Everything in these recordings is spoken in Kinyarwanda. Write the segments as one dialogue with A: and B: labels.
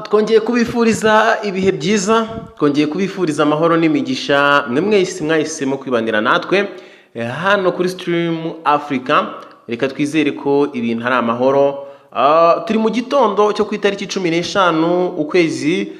A: Twongeye kubifuriza ibihe byiza, twongeye kubifuriza amahoro n'imigisha, mwe mwese mwahisemo kwibanira natwe hano kuri Stream Africa. Reka twizere ko ibintu ari amahoro. Turi mu gitondo cyo ku itariki 15, ukwezi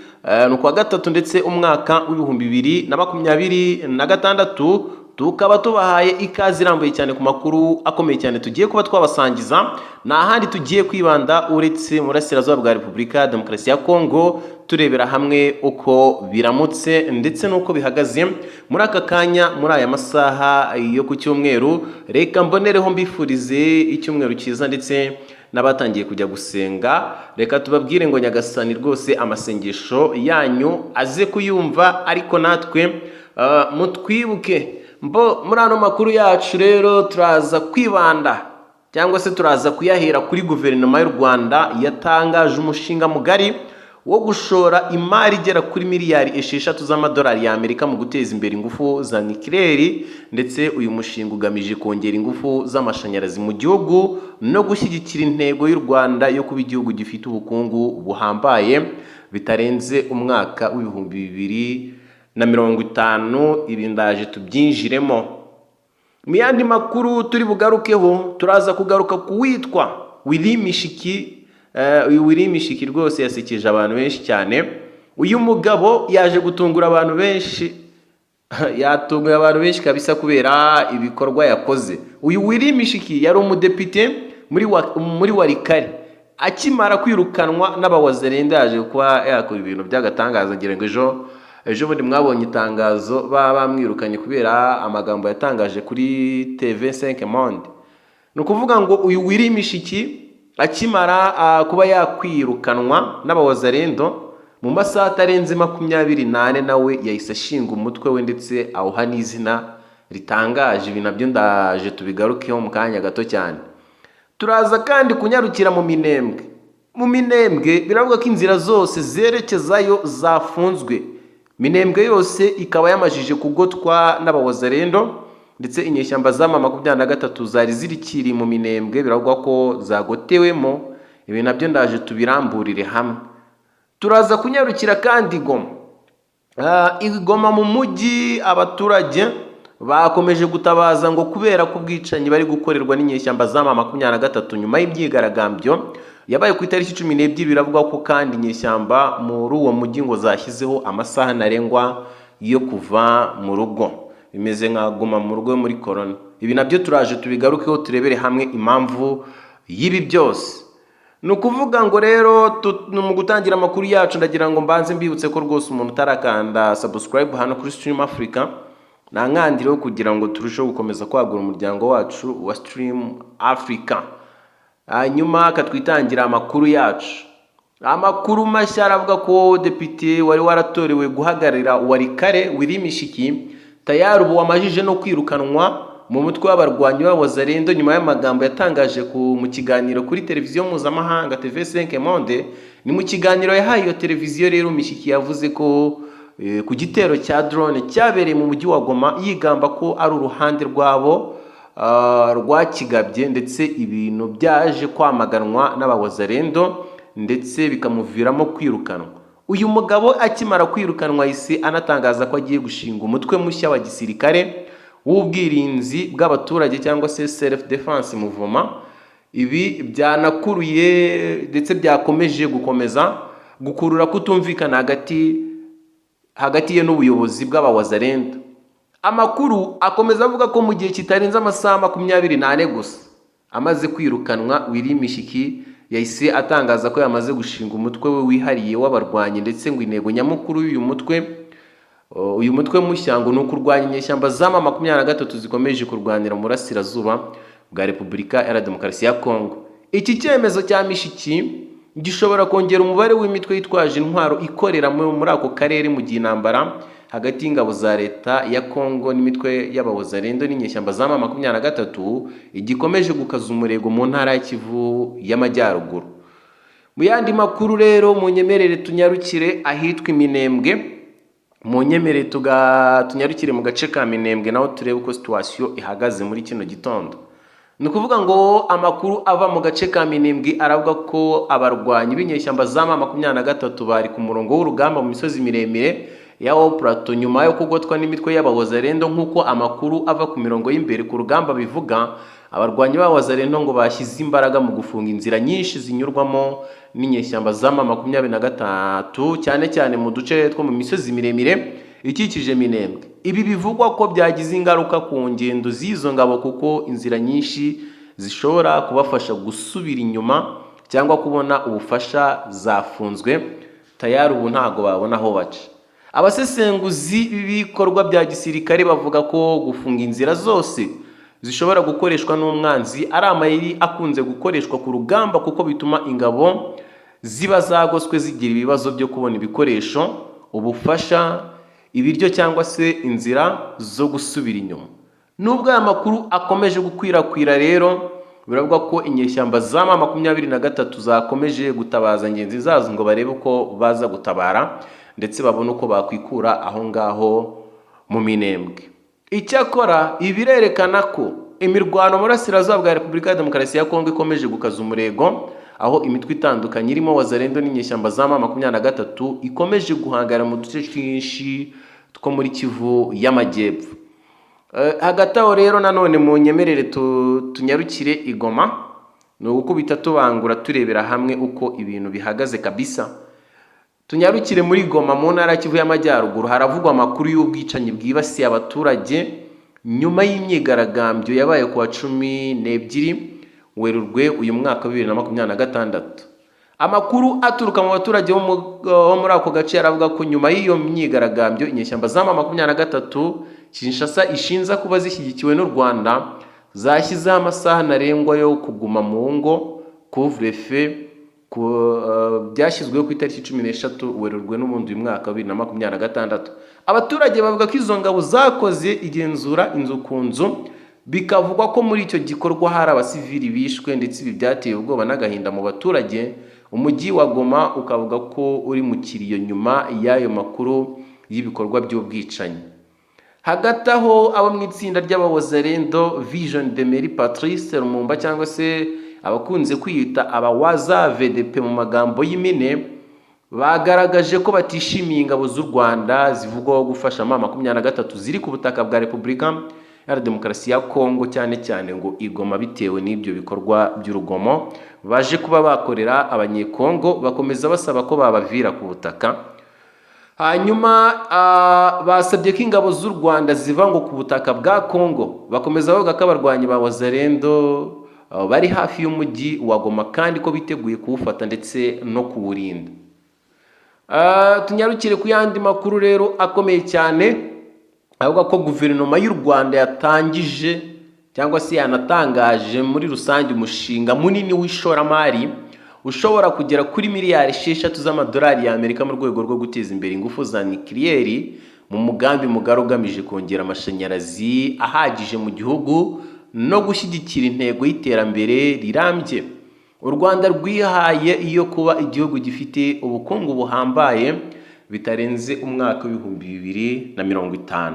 A: ni ukwa gatatu, ndetse umwaka w'2026, tukaba tubahaye ikaze irambuye cyane ku makuru akomeye cyane tugiye kuba twabasangiza. Nta handi tugiye kwibanda uretse mu burasirazuba bwa Repubulika ya Demokarasi ya Kongo, turebera hamwe uko biramutse ndetse n'uko bihagaze muri aka kanya, muri aya masaha yo ku cyumweru. Reka mbonereho mbifurize icyumweru cyiza, ndetse n'abatangiye kujya gusenga, reka tubabwire ngo Nyagasani rwose amasengesho yanyu aze kuyumva, ariko natwe mutwibuke. Mbo muri ano makuru yacu rero turaza kwibanda cyangwa se turaza kuyahera kuri guverinoma y'u Rwanda yatangaje umushinga mugari wo gushora imari igera kuri miliyari 6 z'amadolari y'Amerika mu guteza imbere ingufu za nucléaire, ndetse uyu mushinga ugamije kongera ingufu z'amashanyarazi mu gihugu no gushyigikira intego y'u Rwanda yo kuba igihugu gifite ubukungu buhambaye bitarenze umwaka w'2050. Ibi ndaje tubyinjiremo. Mu yandi makuru turi bugarukeho, turaza kugaruka ku witwa Willy Mishiki. Uyu Willy Mishiki rwose yasekeje abantu benshi cyane. Uyu mugabo yaje gutungura abantu benshi, yatunguye abantu benshi kabisa kubera ibikorwa yakoze. Uyu Willy Mishiki yari umudepite muri Walikale. Akimara kwirukanwa n'Abawazalendo, yaje kuba yakora ibintu by'agatangaza. Ngira ngo ejo bundi mwabonye itangazo, baba bamwirukanye kubera amagambo yatangaje kuri TV5 Monde. Ni ukuvuga ngo uyu Willy Mishiki akimara kuba yakwirukanwa n'Abawazalendo, mu masaha atarenze 24 nawe yahise ashinga umutwe we, ndetse awuha n'izina ritangaje. Ibi nabyo ndaje tubigarukeho mu kanya gato cyane. Turaza kandi kunyarukira mu Minembwe. Mu Minembwe biravuga ko inzira zose zerekezayo zafunzwe, Minembwe yose ikaba yamajije kugotwa n'Abawazalendo, ndetse inyeshyamba za M23 zari zirikiri mu Minembwe biravugwa ko zagotewemo. Ibi nabyo ndaje tubiramburire hamwe. Turaza kunyarukira kandi Goma. I Goma mu mujyi abaturage bakomeje gutabaza ngo kubera ko ubwicanyi bari gukorerwa n'inyeshyamba za M23 nyuma y'imyigaragambyo yabaye ku itariki 12. Biravugwa ko kandi inyeshyamba muri uwo mujyi ngo zashyizeho amasaha ntarengwa yo kuva mu rugo, bimeze nka guma mu rugo muri corona. Ibi nabyo turaje tubigarukeho, turebere hamwe impamvu y'ibi byose. Ni ukuvuga ngo rero mu gutangira amakuru yacu, ndagira ngo mbanze mbibutse ko rwose umuntu utarakanda subscribe hano kuri Stream Africa nta nkandiro, kugira ngo turusheho gukomeza kwagura umuryango wacu wa Stream Africa. Hanyuma akatwitangira amakuru yacu. Amakuru mashya aravuga ko depite wari waratorewe guhagararira Walikale, Willy Mishiki, tayari ubu wamajije no kwirukanwa mu mutwe w'abarwanyi b'Abawazalendo nyuma y'amagambo yatangaje mu kiganiro kuri televiziyo mpuzamahanga TV5 Monde. Ni mu kiganiro yahaye iyo televiziyo rero, Mishiki yavuze ko ku gitero cya drone cyabereye mu mujyi wa Goma, yigamba ko ari uruhande rwabo rwakigabye, ndetse ibintu byaje kwamaganwa n'Abawazalendo ndetse bikamuviramo kwirukanwa. Uyu mugabo akimara kwirukanwa yahise anatangaza ko agiye gushinga umutwe mushya wa gisirikare w'ubwirinzi bw'abaturage cyangwa se self defense movement. Ibi byanakuruye ndetse byakomeje gukomeza gukurura kutumvikana hagati ye n'ubuyobozi bw'Abawazalendo. Amakuru akomeza avuga ko mu gihe kitarenze amasaha 24 gusa amaze kwirukanwa, Willy Mishiki yahise atangaza ko yamaze gushinga umutwe we wihariye w'abarwanyi, ndetse ngo intego nyamukuru y'uyu mutwe, uyu mutwe mushya, ngo ni ukurwanya inyeshyamba za M23 zikomeje kurwanira mu burasirazuba bwa Repubulika Iharanira Demokarasi ya Kongo. Iki cyemezo cya Mishiki gishobora kongera umubare w'imitwe yitwaje intwaro ikorera muri ako karere, mu gihe intambara hagati y'ingabo za leta ya Kongo n'imitwe y'Abawazalendo n'inyeshyamba za M23 igikomeje gukaza umurego mu ntara ya Kivu y'Amajyaruguru. Mu yandi makuru rero, munyemerere tunyarukire ahitwa Iminembwe, munyemerere tunyarukire mu gace ka Minembwe naho turebe uko situation ihagaze muri kino gitondo. Ni ukuvuga ngo amakuru ava mu gace ka Minembwe aravuga ko abarwanyi b'inyeshyamba za M23 bari ku murongo w'urugamba mu misozi miremire ya Haut Plateau nyuma yo kugotwa n'imitwe y'Abawazalendo. Nk'uko amakuru ava ku mirongo y'imbere ku rugamba bivuga, abarwanyi b'Abawazalendo ngo bashyize imbaraga mu gufunga inzira nyinshi zinyurwamo n'inyeshyamba za M23, cyane cyane mu duce two mu misozi miremire ikikije Minembwe. Ibi bivugwa ko byagize ingaruka ku ngendo z'izo ngabo, kuko inzira nyinshi zishobora kubafasha gusubira inyuma cyangwa kubona ubufasha zafunzwe tayari, ubu ntago babona aho baca. Abasesenguzi b'ibikorwa bya gisirikare bavuga ko gufunga inzira zose zishobora gukoreshwa n'umwanzi ari amayeri akunze gukoreshwa ku rugamba, kuko bituma ingabo ziba zagoswe zigira ibibazo byo kubona ibikoresho, ubufasha, ibiryo cyangwa se inzira zo gusubira inyuma. Nubwo aya makuru akomeje gukwirakwira rero, biravuga ko inyeshyamba za M23 zakomeje gutabaza ngenzi zazo ngo barebe uko baza gutabara ndetse babone uko bakwikura aho ngaho mu Minembwe. Icyakora ibi birerekana ko imirwano mu burasirazuba bwa Repubulika ya Demokarasi ya Kongo ikomeje gukaza umurego, aho imitwe itandukanye irimo Wazalendo n'inyeshyamba za M23 ikomeje guhangana mu duce twinshi two muri Kivu y'Amajyepfo. Hagati aho rero nanone mu nyemerere tunyarukire i Goma. Ni ugukubita tubangura turebera hamwe uko ibintu bihagaze kabisa. Tunyarukire muri Goma mu ntara ya Kivu y'Amajyaruguru. Haravugwa amakuru y'ubwicanyi bwibasiye abaturage nyuma y'imyigaragambyo yabaye ku wa 12 Werurwe uyu mwaka wa 2026. Amakuru aturuka mu baturage bo muri ako gace aravuga ko nyuma y'iyo myigaragambyo, inyeshyamba za M23, Kinshasa ishinja kuba zishyigikiwe n'u Rwanda, zashyizeho amasaha ntarengwa yo kuguma mu ngo, couvre-feu, byashyizweho ku itariki 13 Werurwe n'ubundi uyu mwaka wa 2026. Abaturage bavuga ko izo ngabo zakoze igenzura inzu ku nzu, bikavugwa ko muri icyo gikorwa hari abasivili bishwe, ndetse ibi byateye ubwoba n'agahinda mu baturage. Umujyi wa Goma ukavuga ko uri mu kiriyo nyuma y'ayo makuru y'ibikorwa by'ubwicanyi. Hagati aho, abo mu itsinda ry'Abawazalendo Vision de Mary Patrice Lumumba, cyangwa se abakunze kwiyita Abawaza VDP mu magambo y'impine, bagaragaje ko batishimiye ingabo z'u Rwanda zivugwaho gufasha M23 ziri ku butaka bwa Repubulika Iharanira Demokarasi ya Kongo, cyane cyane ngo i Goma, bitewe n'ibyo bikorwa by'urugomo baje kuba bakorera Abanyekongo. Bakomeza basaba ko babavira ku butaka. Hanyuma basabye ko ingabo z'u Rwanda ziva ngo ku butaka bwa Kongo. Bakomeza bavuga ko abarwanyi ba Wazalendo bari hafi y'umujyi wa Goma kandi ko biteguye kuwufata ndetse no kuwurinda. Tunyarukire ku yandi makuru rero akomeye cyane, avuga ko guverinoma y'u Rwanda yatangije cyangwa se yanatangaje muri rusange umushinga munini w'ishoramari ushobora kugera kuri miliyari 6 z'amadolari y'Amerika mu rwego rwo guteza imbere ingufu za nikiriyeri, mu mugambi mugari ugamije kongera amashanyarazi ahagije mu gihugu no gushyigikira intego y'iterambere rirambye u Rwanda rwihaye iyo kuba igihugu gifite ubukungu buhambaye bitarenze umwaka w'2050.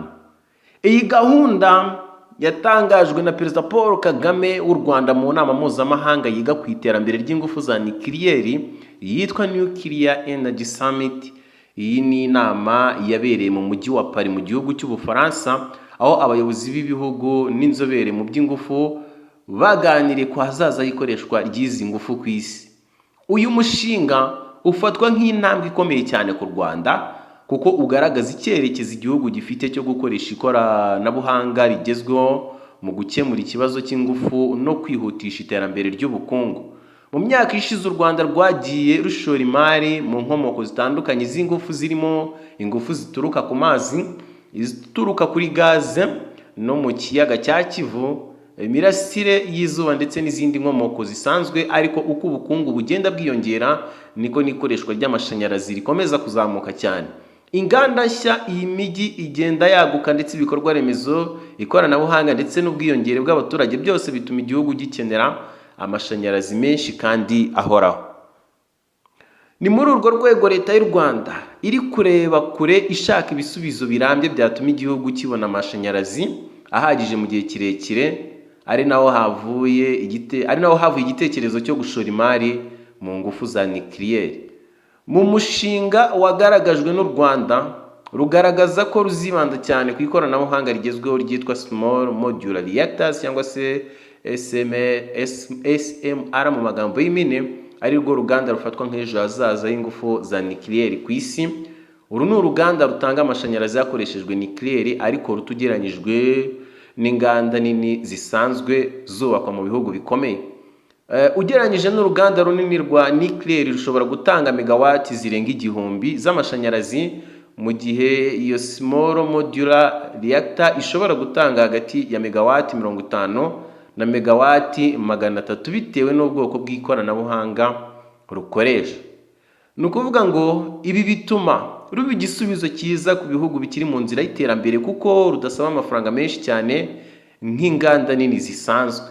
A: Iyi gahunda yatangajwe na Perezida Paul Kagame w'u Rwanda mu nama mpuzamahanga yiga ku iterambere ry'ingufu za nikiriyeri yitwa Nuclear Energy Summit. Iyi ni inama yabereye mu mujyi wa Paris mu gihugu cy'Ubufaransa, aho abayobozi b'ibihugu n'inzobere mu by'ingufu baganiriye ku hazaza h'ikoreshwa ry'izi ngufu ku isi. Uyu mushinga ufatwa nk'intambwe ikomeye cyane ku Rwanda, kuko ugaragaza icyerekezo igihugu gifite cyo gukoresha ikoranabuhanga rigezweho mu gukemura ikibazo cy'ingufu no kwihutisha iterambere ry'ubukungu. Mu myaka ishize, u Rwanda rwagiye rushora imari mu nkomoko zitandukanye z'ingufu, zirimo ingufu zituruka ku mazi, izituruka kuri gaze no mu kiyaga cya Kivu, imirasire y'izuba ndetse n'izindi nkomoko zisanzwe. Ariko uko ubukungu bugenda bwiyongera, niko n'ikoreshwa ry'amashanyarazi rikomeza kuzamuka cyane. Inganda nshya, iyi mijyi igenda yaguka, ndetse ibikorwa remezo, ikoranabuhanga ndetse n'ubwiyongere bw'abaturage, byose bituma igihugu gikenera amashanyarazi menshi kandi ahoraho. Ni muri urwo rwego Leta y'u Rwanda iri kureba kure, ishaka ibisubizo birambye byatuma igihugu kibona amashanyarazi ahagije mu gihe kirekire. ari naho havuye igitekerezo cyo gushora imari mu ngufu za nucléaire. Mu mushinga wagaragajwe n'u Rwanda, rugaragaza ko ruzibanda cyane ku ikoranabuhanga rigezweho ryitwa Small Modular Reactors, cyangwa se SMR mu magambo y'impine, ari rwo ruganda rufatwa nk'ejo hazaza h'ingufu za nucléaire ku isi. Uru ni uruganda rutanga amashanyarazi hakoreshejwe nucléaire, ariko rutugeranyijwe n'inganda nini zisanzwe zubakwa mu bihugu bikomeye. Ugereranyije n'uruganda runini rwa nucléaire, rushobora gutanga megawati zirenga 1000 z'amashanyarazi, mu gihe iyo small modular reactor ishobora gutanga hagati ya megawati 50 na megawati 300, bitewe n'ubwoko bw'ikoranabuhanga rukoresha. Ni ukuvuga ngo ibi bituma ruba igisubizo cyiza ku bihugu bikiri mu nzira y'iterambere, kuko rudasaba amafaranga menshi cyane nk'inganda nini zisanzwe.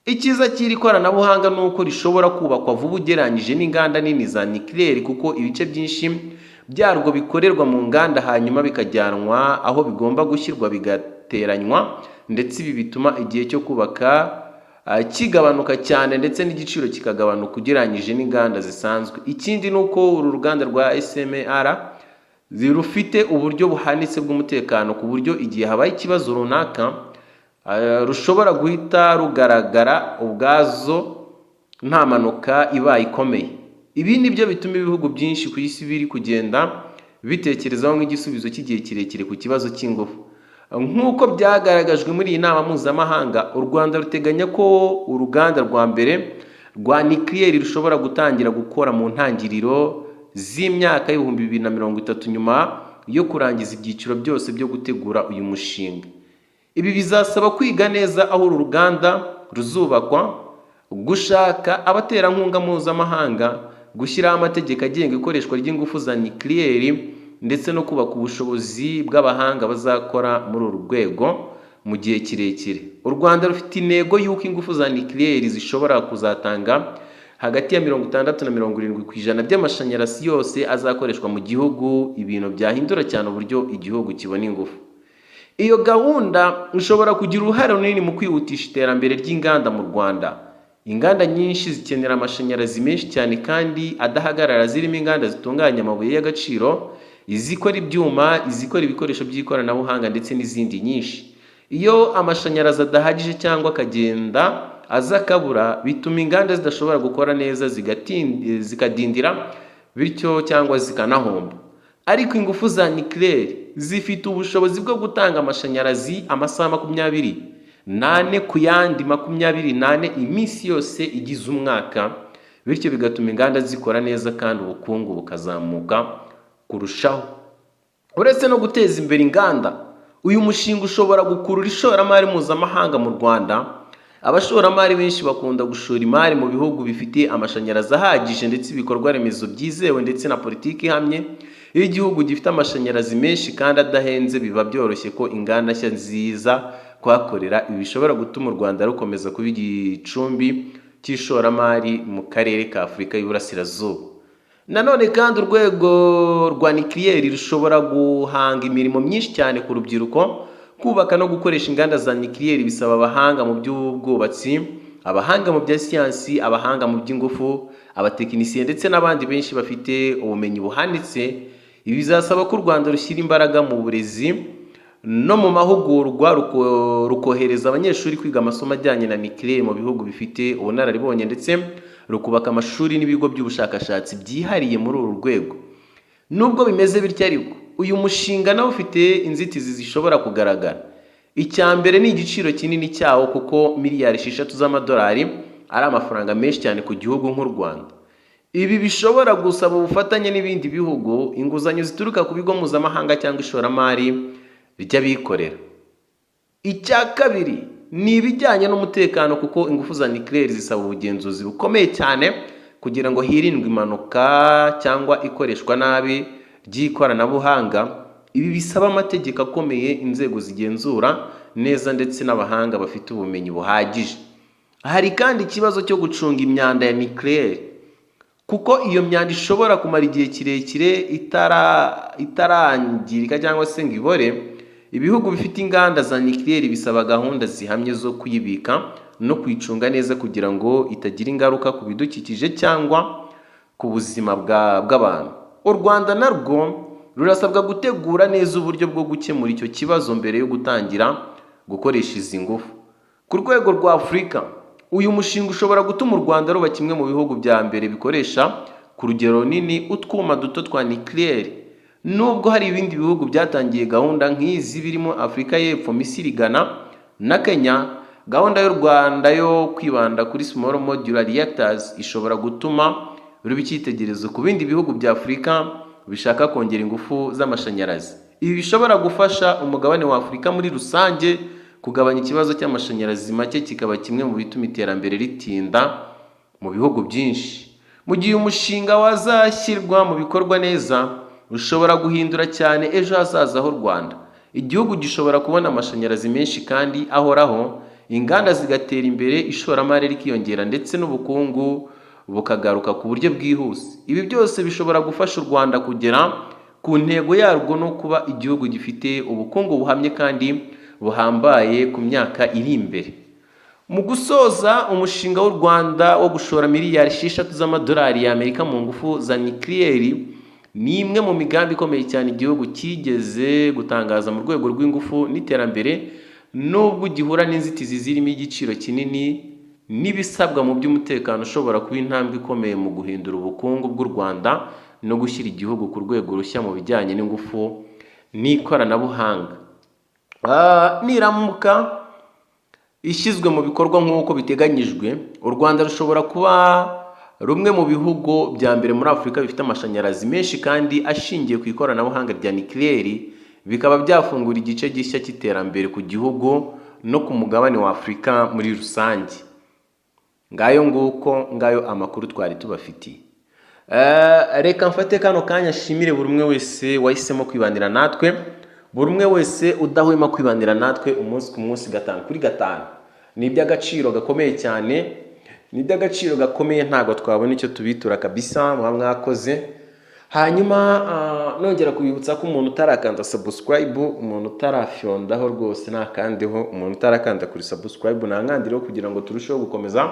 A: Icyiza cy'iri koranabuhanga ni uko rishobora kubakwa vuba ugereranyije n'inganda nini za nucléaire, kuko ibice byinshi byarwo bikorerwa mu nganda, hanyuma bikajyanwa aho bigomba gushyirwa, bigateranywa, ndetse ibi bituma igihe cyo kubaka kigabanuka cyane, ndetse n'igiciro kikagabanuka ugereranyije n'inganda zisanzwe. Ikindi ni uko uru ruganda rwa SMR rufite uburyo buhanitse bw'umutekano, ku buryo igihe habaye ikibazo runaka rushobora guhita rugaragara ubwazo nta mpanuka ibaye ikomeye. Ibi ni byo bituma ibihugu byinshi ku isi biri kugenda bitekerezaho nk'igisubizo cy'igihe kirekire ku kibazo cy'ingufu. Nk'uko byagaragajwe muri iyi nama mpuzamahanga, u Rwanda ruteganya ko uruganda rwa mbere rwa nucléaire rushobora gutangira gukora mu ntangiriro z'imyaka y'2030, nyuma yo kurangiza ibyiciro byose byo gutegura uyu mushinga. Ibi bizasaba kwiga neza aho uru ruganda ruzubakwa, gushaka abaterankunga mpuzamahanga, gushyiraho amategeko agenga ikoreshwa ry'ingufu za nucléaire, ndetse no kubaka ubushobozi bw'abahanga bazakora muri uru rwego mu gihe kirekire. U Rwanda rufite intego y'uko ingufu za nucléaire zishobora kuzatanga hagati ya 60 na 70% by'amashanyarazi yose azakoreshwa mu gihugu, ibintu byahindura cyane uburyo igihugu kibona ingufu. Iyo gahunda ishobora kugira uruhare runini mu kwihutisha iterambere ry'inganda mu Rwanda. Inganda nyinshi zikenera amashanyarazi menshi cyane kandi adahagarara, zirimo inganda zitunganya amabuye y'agaciro, izikora ibyuma, izikora ibikoresho by'ikoranabuhanga, ndetse n'izindi nyinshi. Iyo amashanyarazi adahagije cyangwa akagenda aza akabura, bituma inganda zidashobora gukora neza, zikadindira bityo cyangwa zikanahomba. Ariko ingufu za nucléaire zifite ubushobozi bwo gutanga amashanyarazi amasaha 24 ku yandi 24, iminsi yose igize umwaka, bityo bigatuma inganda zikora neza kandi ubukungu bukazamuka kurushaho. Uretse no guteza imbere inganda, uyu mushinga ushobora gukurura ishoramari mpuzamahanga mu Rwanda. Abashoramari benshi bakunda gushora imari mu bihugu bifite amashanyarazi ahagije, ndetse ibikorwa remezo byizewe, ndetse na politiki ihamye. Iyo igihugu gifite amashanyarazi menshi kandi adahenze, biba byoroshye ko inganda nshya ziza kuhakorera. Ibi bishobora gutuma u Rwanda rukomeza kuba igicumbi cy'ishoramari mu karere ka Afurika y'Iburasirazuba. Nanone kandi, urwego rwa nucléaire rushobora guhanga imirimo myinshi cyane ku rubyiruko. Kubaka no gukoresha inganda za nucléaire bisaba abahanga mu by'ubwubatsi, abahanga mu bya siyansi, abahanga mu by'ingufu, abatekinisiye, ndetse n'abandi benshi bafite ubumenyi buhanitse. Ibi bizasaba ko u Rwanda rushyira imbaraga mu burezi no mu mahugurwa, rukohereza abanyeshuri kwiga amasomo ajyanye na nucléaire mu bihugu bifite ubunararibonye, ndetse rukubaka amashuri n'ibigo by'ubushakashatsi byihariye muri uru rwego. Nubwo bimeze bityo ariko, uyu mushinga nawo ufite inzitizi zishobora kugaragara. Icya mbere ni igiciro kinini cyawo, kuko miliyari 6 z'amadolari ari amafaranga menshi cyane ku gihugu nk'u Rwanda. Ibi bishobora gusaba ubufatanye n'ibindi bihugu, inguzanyo zituruka ku bigo mpuzamahanga, cyangwa ishoramari ry'abikorera. Icya kabiri ni ibijyanye n'umutekano, kuko ingufu za nucléaire zisaba ubugenzuzi bukomeye cyane kugira ngo hirindwe impanuka cyangwa ikoreshwa nabi ry'ikoranabuhanga. Ibi bisaba amategeko akomeye, inzego zigenzura neza, ndetse n'abahanga bafite ubumenyi buhagije. Hari kandi ikibazo cyo gucunga imyanda ya nucléaire, kuko iyo myanda ishobora kumara igihe kirekire itarangirika cyangwa se ngo ibore. Ibihugu bifite inganda za nucléaire bisaba gahunda zihamye zo kuyibika no kuyicunga neza kugira ngo itagira ingaruka ku bidukikije cyangwa ku buzima bw'abantu. U Rwanda narwo rurasabwa gutegura neza uburyo bwo gukemura icyo kibazo mbere yo gutangira gukoresha izi ngufu. Ku rwego rwa Afurika, uyu mushinga ushobora gutuma u Rwanda ruba kimwe mu bihugu bya mbere bikoresha ku rugero runini utwuma duto twa nucléaire. Nubwo hari ibindi bihugu byatangiye gahunda nk'izi birimo Afurika y'Epfo, Misiri, Ghana na Kenya, gahunda y'u Rwanda yo kwibanda kuri small modular reactors ishobora gutuma ruba icyitegererezo ku bindi bihugu bya Afurika bishaka kongera ingufu z'amashanyarazi. Ibi bishobora gufasha umugabane wa Afurika muri rusange kugabanya ikibazo cy'amashanyarazi make, kikaba kimwe mu bituma iterambere ritinda mu bihugu byinshi. Mu gihe umushinga wazashyirwa mu bikorwa neza, ushobora guhindura cyane ejo hazaza h'u Rwanda. Igihugu gishobora kubona amashanyarazi menshi kandi ahoraho, inganda zigatera imbere, ishoramari rikiyongera, ndetse n'ubukungu bukagaruka ku buryo bwihuse. Ibi byose bishobora gufasha u Rwanda kugera ku ntego yarwo no kuba igihugu gifite ubukungu buhamye kandi buhambaye ku myaka iri imbere. Mu gusoza, umushinga w'u Rwanda wo gushora miliyari 6 z'amadolari y'Amerika mu ngufu za nucléaire ni imwe mu migambi ikomeye cyane igihugu cyigeze gutangaza mu rwego rw'ingufu n'iterambere. Nubwo gihura n'inzitizi zirimo igiciro kinini n'ibisabwa mu by'umutekano, ushobora kuba intambwe ikomeye mu guhindura ubukungu bw'u Rwanda no gushyira igihugu ku rwego rushya mu bijyanye n'ingufu n'ikoranabuhanga. Niramuka ishyizwe mu bikorwa nk'uko biteganyijwe, u Rwanda rushobora kuba rumwe mu bihugu bya mbere muri Afurika bifite amashanyarazi menshi kandi ashingiye ku ikoranabuhanga rya nucléaire, bikaba byafungura igice gishya cy'iterambere ku gihugu no ku mugabane wa Afurika muri rusange. Ngayo nguko, ngayo amakuru twari tubafitiye. Reka mfate kano kanya nshimire buri umwe wese wahisemo kwibanira natwe, buri umwe wese udahwema kwibanira natwe umunsi ku munsi, gatanu kuri gatanu. Ni iby'agaciro gakomeye cyane, ni iby'agaciro gakomeye, ntabwo twabona icyo tubitura kabisa, muba mwakoze. Hanyuma nongera kubibutsa ko umuntu utarakanda subscribe, umuntu utarafyondaho rwose ntakandeho, umuntu utarakanda kuri subscribe ntankandireho, kugira ngo turusheho gukomeza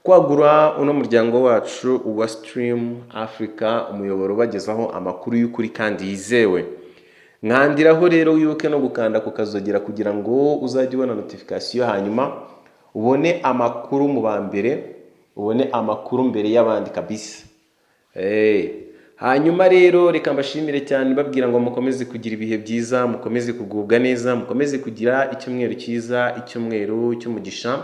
A: kwagura uno muryango wacu wa Stream Africa, umuyoboro ubagezaho amakuru y'ukuri kandi yizewe. Nkandiraho rero, wibuke no gukanda ku kazogera kugira ngo uzajye ubona notification, hanyuma ubone amakuru mu ba mbere, ubone amakuru mbere y'abandi kabisa. Hey. Hanyuma rero reka mbashimire cyane, babwira ngo mukomeze kugira ibihe byiza, mukomeze kugubwa neza, mukomeze kugira icyumweru cyiza, icyumweru cy'umugisha.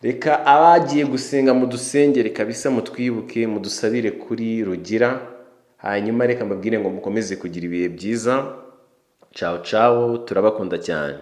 A: Reka abagiye gusenga mudusengere kabisa, mutwibuke, mudusabire kuri Rugira. Hanyuma reka mbabwire ngo mukomeze kugira ibihe byiza. Ciao ciao, turabakunda cyane.